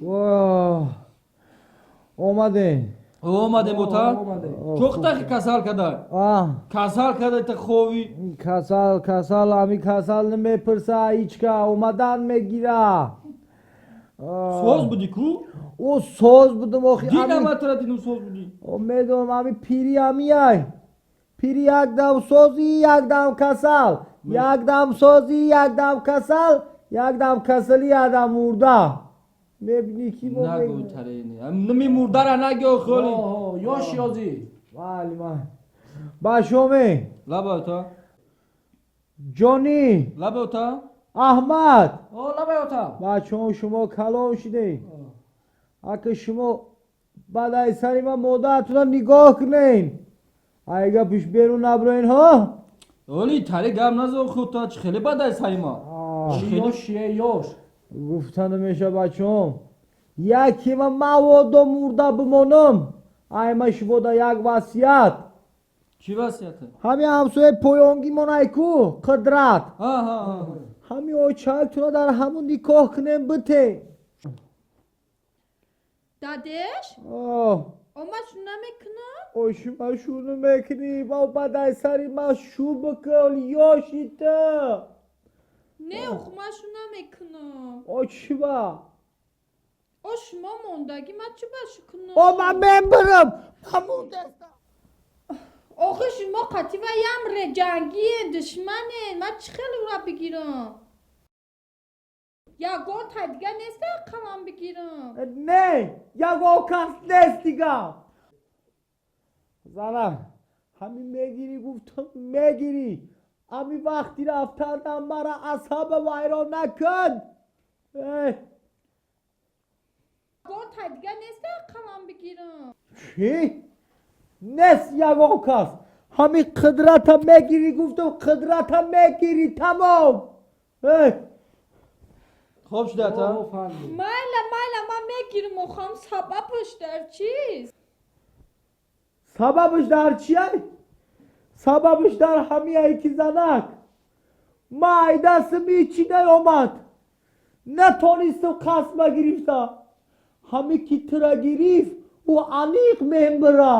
Воҳ, омадем. Омадем, ота. Чохтахи касал када. А. Касал када, та хови. Касал, касал, ами касал намепурса ҳичка, омадан мегира. Соз буди ку? О, соз будум охи. Дидам, атра дидум, соз буди. О, медонам, ами пири амияй. Пири якдам сози, якдам касал. Якдам сози, якдам касал, якдам касали, якдам мурда. Мебинӣ ки мо Нагӯ тарени. Ними мурдара нагӯ холи. Ёш ёзӣ. Вали ма. Башоме. Лаба, ота. Ҷонӣ. Лаба, ота. Аҳмад. О, лабай, ота. Бачаҳо, шумо калон шудед. Ака, шумо баъд ай сари ман модаратона нигоҳ кунед. Ай гапиш берун наброен, ҳо? Оли тари гап назо хута, чӣ хеле бадай сари ма. Ёш е, ёш. Гуфта намеша, бачаҳом. Яке ма маводо мурда бимонам. Ай ма шумода як васият. Чӣ васияте? Ҳами ҳамсояи поёнгимон айку, Қудрат. Ҳа, ҳа, ҳа. Ҳами очактона дар ҳамун никоҳ кунем, бите. Дадеш, Оҳ. ома шу намекунам. Ошима шуну мекунӣ, ва баъд сари ма шу бикун, ёши ту. Не, охма шу намекунам. Очима. О, шумо мондагӣ, ма чӣ ба шу кунам? О, ман мембирам, ман мурдастам. Охи, шумо қатива ям реҷангиен, душманен, ман чӣ хел ура бигирам? Ягон тай дига неста қалам бигирам? Не, ягон кас нест дига. Зана, ҳамин мегирӣ, гуфтам, мегирӣ. Ами вақти рафтанам мара асаба вайрон накун. Э, Ягон тай дига неста қалам бигирам? Чӣ нест ягон кас? Ҳами Қудрата мегирӣ, гуфтам, Қудрата мегирӣ, тамом. Э, Хоб шуда, ата? Майла, майла, ман мегирам, охам сабабаш дар чист? Сабабаш дар чия? Сабабаш дар ҳамияе ки, занак, ма айдастим ҳичи наёмад, натонистам қасма гирифта. Ҳами ки тура гирифт, ӯ аниқ мембира.